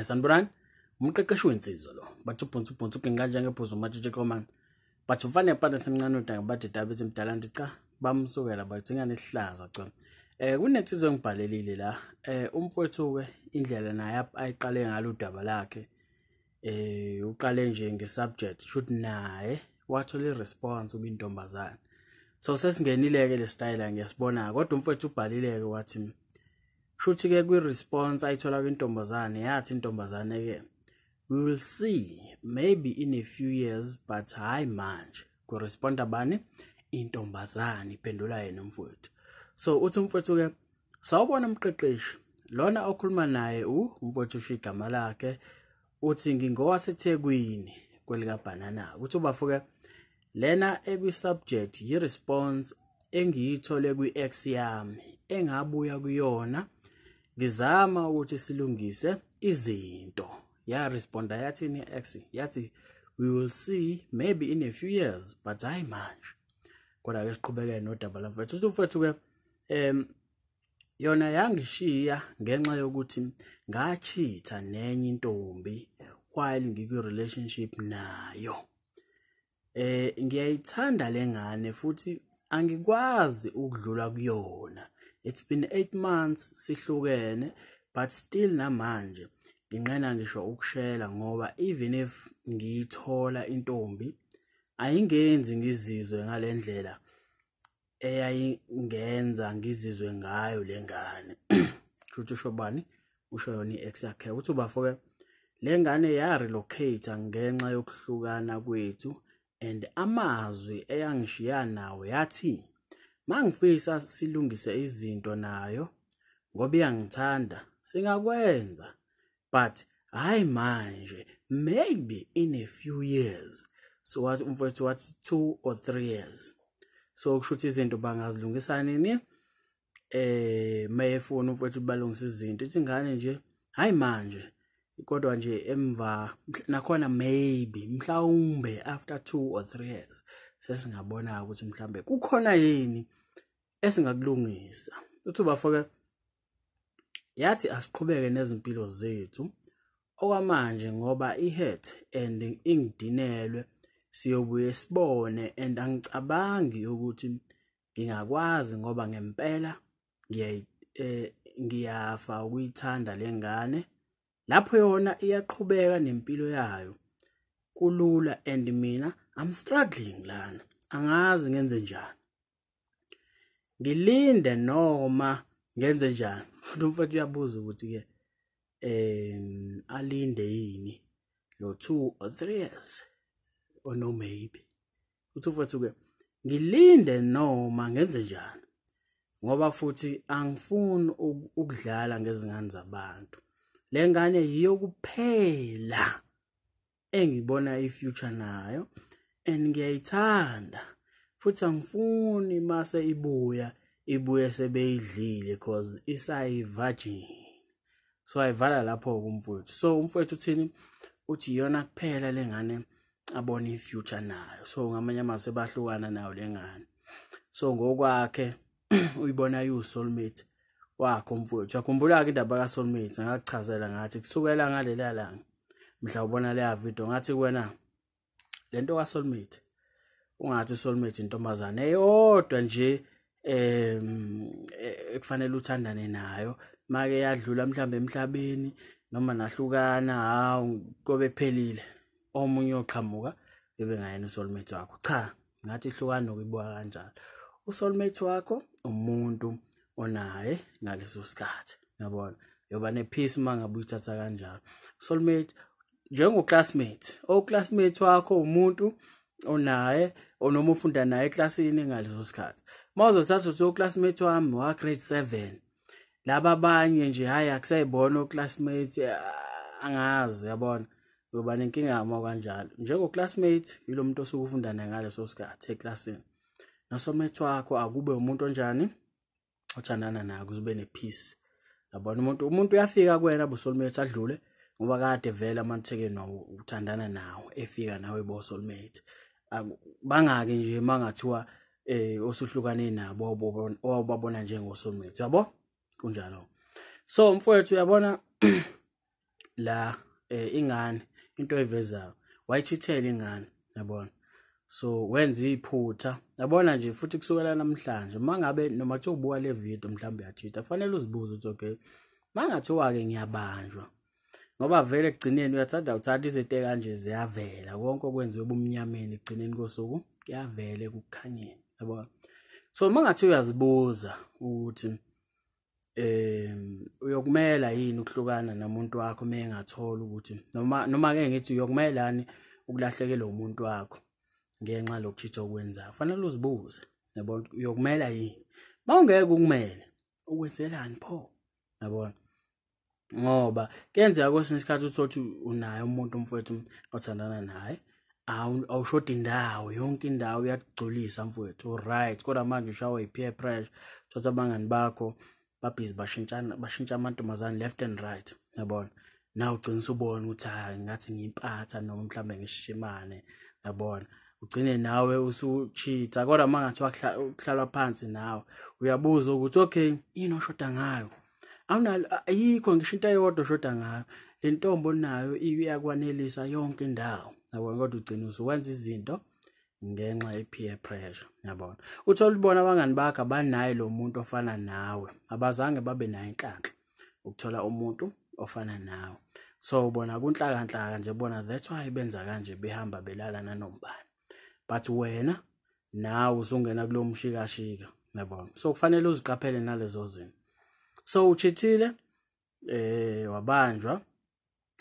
Sanibonani, umqeqeshi wensizwa lo. Bathi ubhunsu ubhunsu uginqa njengebhuzu umatshitshi komani. Bathi umfana epana semncane udanga bathi dabethi mdala nti cha bamsukela bathi ingane isihlaza cha. Kunensizwa engibhalelile la. Umfowethu ke indlela naye ayiqale ngalo udaba lakhe. Uqale nje nge-subject shoot naye wathola i-response kubintombazane. So sesingenile ke le style ngiyasibona kodwa umfowethu ubhalile ke wathi shuthi ke kwi-response ayithola kwintombazane yathi intombazane ke we will see maybe in a few years but hayi manje. Kuresponda bani? Intombazane iphendula yena umfowethu. So uthi umfowethu ke sawubona umqeqeshi lona okhuluma naye umfowethu usho igama lakhe uthi ngingowaseThekwini kwelikaBhanana. Uthi ubafuke lena ekwi-subject yi-response engiyithole kwi-ex yami engabuya kuyona ngizama ukuthi silungise izinto. Ya responda yathini ex? Yathi we will see maybe in a few years but hayi manje. Kodwa ke siqhubeke nodaba lamfethu. Uthi umfethu ke yona yangishiya ngenxa yokuthi ngachitha nenye intombi while ngikwi relationship nayo. Ngiyayithanda lengane futhi angikwazi ukudlula kuyona. It's been 8 months sihlukene but still namanje nginqena ngisho ukushela ngoba even if ngiyithola intombi ayingenzi ngizizwe ngalendlela eyayingenza ngizizwe ngayo lengane. Futhi usho bani? Usho yona i-ex yakhe. Uthi ubafoke lengane ya relocate ngenxa yokuhlukana kwethu and amazwi eyangishiya nawo yathi mangifisa silungise izinto nayo ngoba iyangithanda singakwenza but hayi manje, maybe in a few years. So wathi umfowethu wathi 2 or 3 years. So kusho ukuthi izinto bangazilungisa nini? Mayefuna umfowethu balungisa izinto ithi ingane nje hayi manje kodwa nje emva nakhona maybe mhlawumbe after 2 or 3 years sesingabona ukuthi mhlambe kukhona yini esingakulungisa. Uthi ubafoke yathi asiqhubeke nezimpilo zethu okwamanje ngoba i-hurt and ingidinelwe siyobuye sibone and angicabangi ukuthi ngingakwazi ngoba ngempela ngiyafa ukuyithanda lengane. Lapho yona iyaqhubeka nempilo yayo kulula and mina I'm struggling lana, angazi ngenze njani, ngilinde noma ngenze njani. Futhi umfowethu uyabuza ukuthi ke alinde yini lo 2 or 3 years or no maybe. Uthi umfowethu ke ngilinde noma ngenze njani ngoba futhi angifuni ukudlala ngezingane zabantu. Lengane yiyo kuphela engibona i-future nayo and ngiyayithanda futhi angifuni mase ibuya ibuye sebeyidlile cause isayi-virgin. So ayivala lapho kumfowethu. So umfowethu uthini? Uthi iyona kuphela lengane abona i-future nayo. So ngamanye amazwi bahlukana nayo lengane. So ngokwakhe uyibona iwu-soulmate wakho umfowethu. Uyakhumbula ke indaba ka-soulmate? Ngakuchazela ngathi kusukela ngalela langa mhla ubona leya video ngathi kuwena lento ka-soulmate ungathi u-soulmate intombazane eyodwa nje ekufanele uthandane nayo make yadlula mhlambe emhlabeni noma nahlukana hawu kobe kuphelile omunye oqhamuka bebe ngayena u-soulmate wakho. Cha, ngathi ihlukana nokuyibuka kanjalo. U-soulmate wakho umuntu onaye ngaleso sikhathi, uyabona, yoba ne-peace mangabe uyithatha kanjalo. Soulmate njengo-classmate, o-classmate wakho umuntu onaye noma ufunda naye eklasini ngaleso sikhathi. Mawuzothatha uthi o-classmate wami wa grade 7 laba abanye nje hayi akusayibona o-classmate angazi, uyabona, uyoba nenkinga uma kanjalo. Njengo-classmate yilo muntu osuke ufunda naye ngaleso sikhathi eklasini. No-soulmate wakho akube umuntu onjani othandana naye ukuze ube ne-peace. Yabona umuntu uyafika kuwena bo-soulmate adlule ngoba kade vele amathekeni uthandana nawo efika nawe bo soulmate. Bangaki nje mangathiwa osuhlukane nabo owababona njengo soulmate, yabo? Kunjalo. So mfowethu uyabona La ingane into evezayo wayichithela ingane, yabona. So wenza iphutha, yabona nje. Futhi kusukela namhlanje, mangabe noma kuthiwa ubuka le video mhlawumbe uyachitha, kufanele uzibuze ukuthi okay, mangathiwa-ke ngiyabanjwa, ngoba vele ekugcineni uyathanda uthatha izinto kanje ziyavela, konke okwenziwe ebumnyameni ekugcineni kosuku kuyavela ekukhanyeni, yabona. So mangathi uyazibuza ukuthi uyokumela yini ukuhlukana nomuntu wakho uma engathola ukuthi noma ke ngithi uyokumelani ukulahlekelwa umuntu wakho ngenxa lokuchitha okwenzayo, kufanele uzibuze, yabona, uyokumela yini. Mawungeke ukumele, ukwenzelani pho, yabona? Ngoba kuyenzeka kwesinye isikhathi uthole ukuthi unaye umuntu mfowethu othandana naye, awushodi indawo, yonke indawo iyakugculisa mfowethu, right, kodwa manje ushawa i-peer pressure, uthatha abangani bakho babhizi bashintshana, bashintsha amantombazane left and right, yabona. Nawe ugcina usubona ukuthi hayi, ngathi ngiyimpatha noma mhlawumbe ngishimane, yabona, ugcine nawe usucheat. Kodwa uma ngathiwa kuhlalwa phansi nawe uyabuza ukuthi okay, yini oshoda ngayo? Awunalo, ayikho ngisho into eyodwa oshoda ngayo, le ntombi onayo iyakwanelisa yonke indawo, yabona. Kodwa ugcina usuwenza izinto ngenxa ye-peer pressure, yabona. Uthola ubona abangani bakho abanaye lo muntu ofana nawe, abazange babe nayo inhlanhla ukuthola umuntu ofana nawe, so ubona kunhlakanhlaka nje bona, that's why benza kanje, behamba belala nanombani, but wena nawe usungena kulo mshikashika, yabona. So kufanele uziqaphele nalezo zinto. So uchithile, wabanjwa,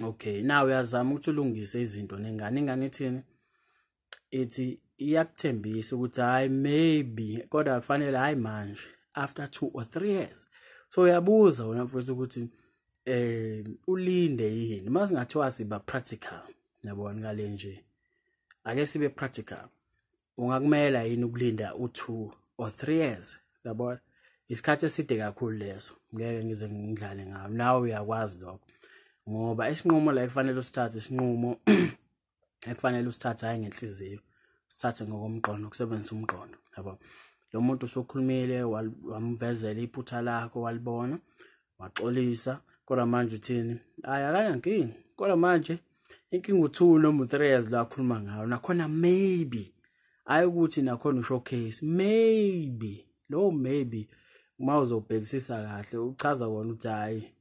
okay, now uyazama ukuthi ulungise izinto nengane. Ingane ithini? Ithi iyakuthembisa ukuthi hayi, maybe, kodwa kufanele hayi manje, after 2 or 3 years. So uyabuza wena mfowethu ukuthi ulinde yini. Masingathiwa siba practical, yabona, ngale nje, ake sibe practical, ungakumela yini ukulinda u2 or 3 years? Yabona, isikhathi eside kakhulu leso, ngeke ngize ngidlale ngawo, nawe uyakwazi lokho, ngoba isinqumo la ekufanele usithathe, isinqumo ekufanele usithathe hayi ngenhliziyo, sithathe ngokomqondo, ukusebenzisa umqondo, yabo. Lo muntu usukhulumile, wamvezela iphutha lakho, walibona, waxolisa, kodwa manje uthini? Hayi, akanankinga, kodwa manje inkinga u2 noma u3 years la akhuluma ngayo, nakhona maybe, hayi ukuthi nakhona ushowcase maybe, lo maybe uma uzobhekisisa kahle uchaza kona ukuthi hayi,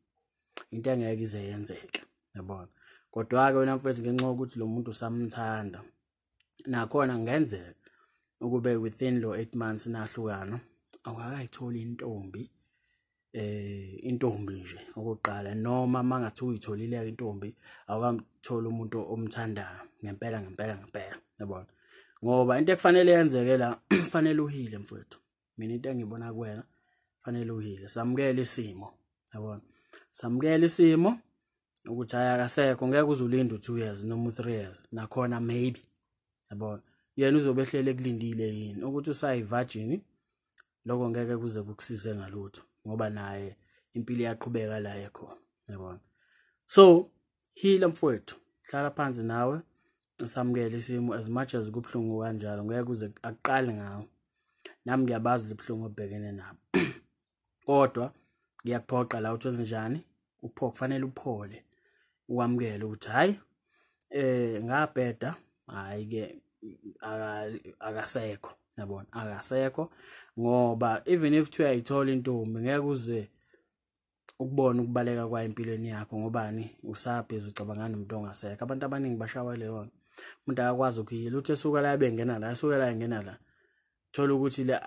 into engeke ize yenzeke, yabona. Kodwa-ke wena mfethu, ngenxa yokuthi lo muntu usamthanda, nakhona kungenzeka ukube within lo 8 months nahlukana awukakayitholi intombi, intombi nje okokuqala, noma mangathi uyitholile intombi, awukamtholi umuntu omthandayo ngempela ngempela ngempela, yabona. Ngoba into ekufanele yenzeke la, kufanele uhile mfowethu, mina into engibona kuwena, kufanele uhile, samukele isimo, yabona, samukele isimo ukuthi hayi, akasekho, ngeke uze ulinde u2 years noma u3 years, nakhona maybe, yabona. Yena uzobe ehlele ekulindile yini ukuthi usayi-virgin? Lokho ngeke kuze kukusize ngalutho, ngoba naye impilo iyaqhubeka la ekhona, yabona. So heal mfowethu, hlala phansi nawe usamukele isimo, as much as kubuhlungu kanjalo, ngeke kuze akuqale ngawe, nami ngiyabazi lobuhlungu obhekene nabo, kodwa ngiyakuphoqa la ukuthi wenzenjani, upho kufanele uphole, uwamukele ukuthi hayi, ngabheda, hayi ke, akasekho, yabona, akasekho. Ngoba even if kuthiwa uyayithola intombi, ngeke uze ukubona ukubaleka kwayo empilweni yakho, ngobani? Usabhizi ucabangana nomuntu ongasekho. Abantu abaningi bashawa leyo nto, umuntu akakwazi ukuhila, uthi esuka la bengena la, esuka la engena la, thola ukuthi le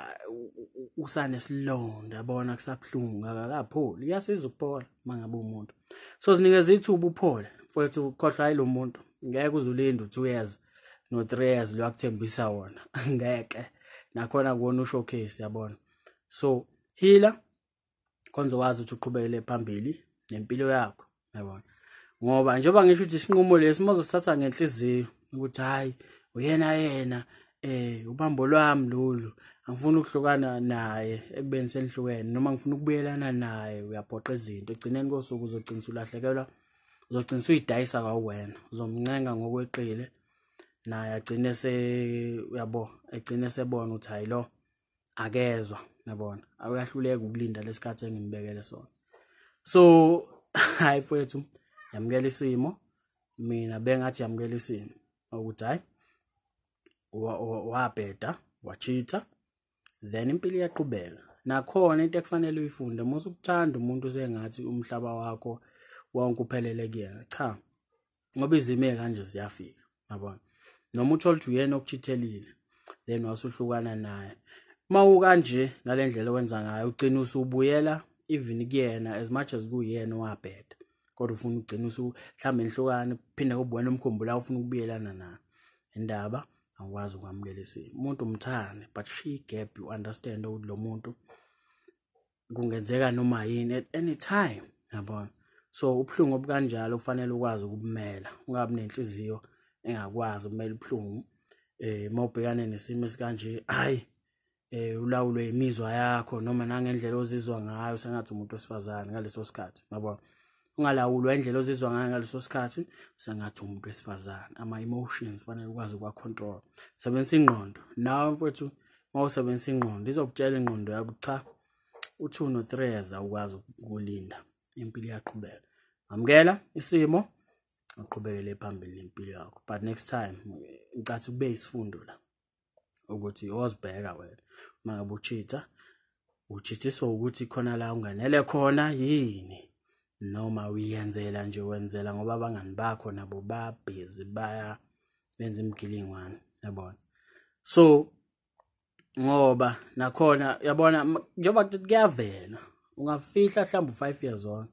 usanesilonda, yabona, kusabuhlungu, akakapholi. Kuyasiza ukuphola mangabe umuntu, so zinikeza ithuba uphole mfowethu, ukhohlwa hayi lo muntu, ngeke uze ulinde u2 years no 3 years lo akuthembisa wona, ngeke, nakhona kuwona ushowcase, yabona. So healer khona wazi ukuthi uqhubekele phambili nempilo yakho, yabona, ngoba njengoba ngisho ukuthi isinqumo lesi mawuzosithatha ngenhliziyo ukuthi hayi, uyena yena, ubambo lwami lolu, angifuni ukuhlukana naye ekubeni senihlukene, noma ngifuna ukubuyelana naye, uyaphoqa izinto, egcineni kosuku uzogcina usulahlekelwa, uzogcina usuyidayisa kwawena, uzomncenga ngokweqile, naye agcine se uyabo, egcine sebona ukuthi hayi, lo akezwa, yabona, awuyahluleka ukulinda lesikhathi engimbekele sona. So hayi mfowethu, Yamukela isimo. Mina bengathi yamukela isimo ukuthi hayi wabheda, wachitha, then impilo iyaqhubeka. Nakhona into ekufanele uyifunde, musu ukuthanda umuntu sengathi umhlaba wakho wonke uphelele kuyena. Cha, ngoba izimo kanje ziyafika, yabona. Noma uthola ukuthi uyena okuchithelile, then wasuhlukana naye. Mawukanje ngalendlela owenza ngayo, ugcina usubuyela even kuyena as much as kuyena owabheda, kodwa ufuna ugcina usu mhlambe nihlukane, phinde kube wena umkhumbula ufuna ukubuyelana naye. Indaba awukwazi ukwamukela isimo. Umuntu umthande, but she gap, you understand ukuthi lo muntu kungenzeka noma yini at any time, yabona. So ubuhlungu obukanjalo kufanele ukwazi ukubumela, ungabi nenhliziyo engakwazi ukumela ubuhlungu. Mawubhekane nesimo esikanje, hayi ulawulwe imizwa yakho noma nangendlela ozizwa ngayo sengathi umuntu wesifazane ngaleso sikhathi, yabona. Ungalawulwa indlela ozizwa ngayo ngaleso sikhathi sengathi umuntu wesifazane. Ama emotions kufanele ukwazi ukwa control. Sebenzisa ingqondo nawe mfowethu. Mawusebenzisa ingqondo izokutshela ingqondo yakho, cha, u2 no 3 years awukwazi ukulinda, impilo iyaqhubeka. Amukela isimo, uqhubekele phambili nempilo yakho. But next time ngicathi kube isifundo la ukuthi ozibheka wena uma ngabe uchitha, uchithiswa ukuthi khona la unganele khona yini, noma uyenzela nje wenzela ngoba abangani bakho nabo babhizi baya benza imigilingwane, yabona. So ngoba nakhona yabona njengoba kuyavela, ungafihla mhlawumbe u5 years old,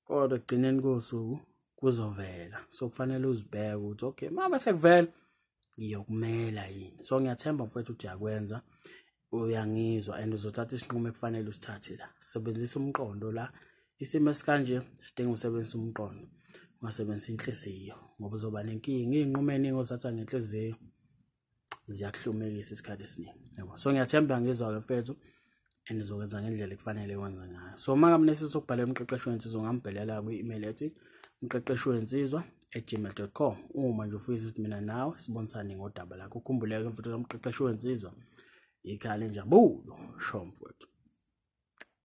kodwa ekugcineni kosuku kuzovela. So kufanele uzibheke ukuthi okay, mama sekuvela ngiyokumela yini. So ngiyathemba mfowethu ukuthi uyakwenza, uyangizwa, and uzothatha isinqumo ekufanele usithathe la. Sebenzisa umqondo la, isimo esikanje sidinga usebenzisa umqondo, ungasebenzisa inhliziyo ngoba uzoba nenkinga. Iy'nqumo eningi ozithatha ngenhliziyo ziyakuhlumekisa isikhathi esiningi, yabo. So ngiyathemba ngizwa-ke mfethu, and uzokwenza ngendlela ekufanele wenze ngayo. So uma ngabe nesifiso sokubhalela umqeqeshi wensizwa, ungambhalela kwi-email ethi umqeqeshi wensizwa@gmail.com. Uma nje ufisa ukuthi mina nawe sibonisane ngodaba lakho, ukhumbuleke mfethu, umqeqeshi wensizwa, ikhala injabulo sho mfowethu.